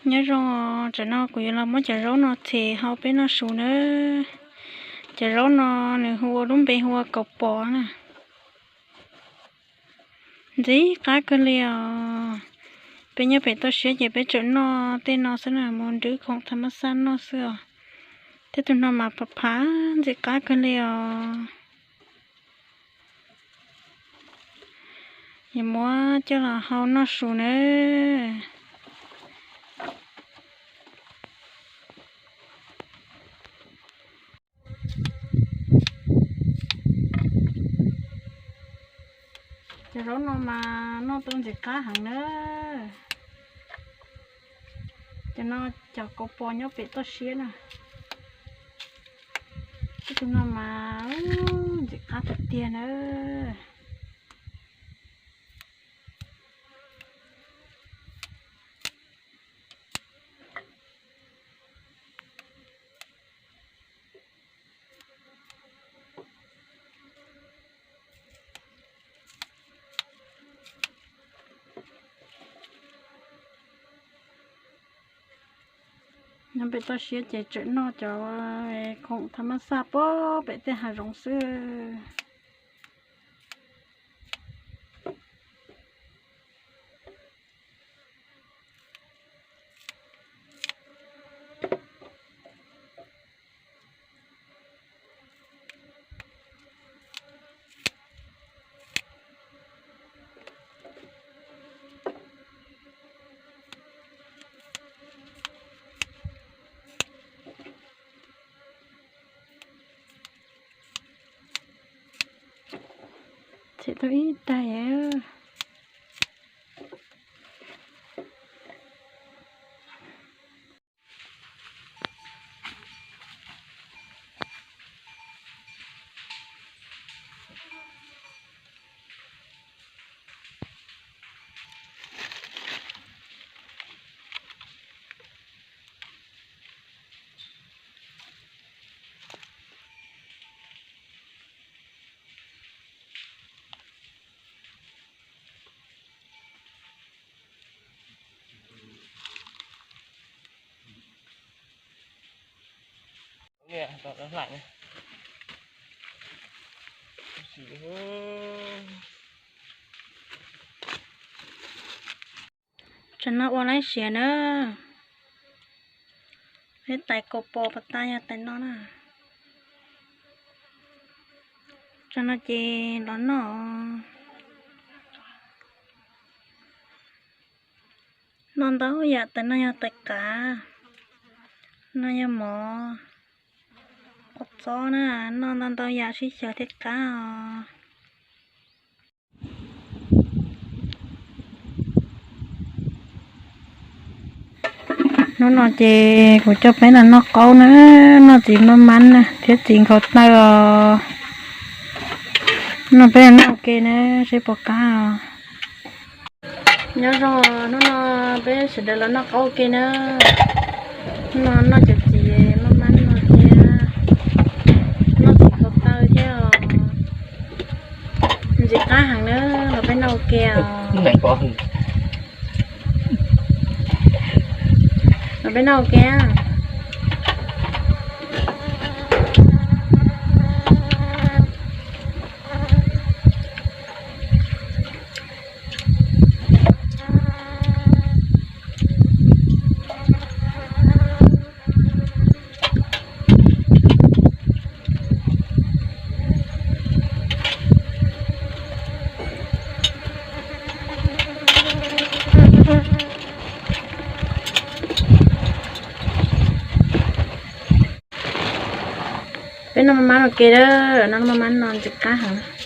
Nyob zoo, tam no kuv yuav los muab cov zaub no them hau peb noj su nawb. Cov zaub no nws hu ua lub npe hu ua kaus pos na. Ntxim qab kawg li os. Peb nyob pem toj siab ces peb tseem noj tej no xwb na, mus nrhiav khoom tha mab xaj noj xwb os. Thiab tus no mas phav phav ntxim qab kawg li os. Yuav muab coj los hau noj su nawb. Cov zaub no mas noj tau ntxim qab heev na. Cov no cov kaus pos nyob pem toj siab na. Tus no mas ntxim qab tiag tiag na. Nyob pem toj siab ces tseem noj cov khoom tha mab xaj pem tej hav zoov xwb. Them tau ib taig. Tsam no ua laib siav na. Peb tais kaus pos pas tas yog tais no na. Tsam no ces los noj. Noj ntau yam, tais no yog tais qav, no yog mov, qos txob na, noj ntau ntau yam sib xyaw thiaj qab os. Hnub no ces kuv coj peb los noj qaub na, noj txiv maj mab na thiab txiv nkhaus taw os. Hnub no peb los noj ua ke na, seb puas qab os. Nyob zoo, hnub no peb sawv daws los noj qaub ua ke na. Hnub no noj cov txiv maj mab no thiab, noj txiv nkhaus taw thiab os. Ntxim qab heev na, los peb noj ua ke os. Los peb noj ua ke. Peb noj maj mab ua ke, noj maj mab no ntxim qab heev.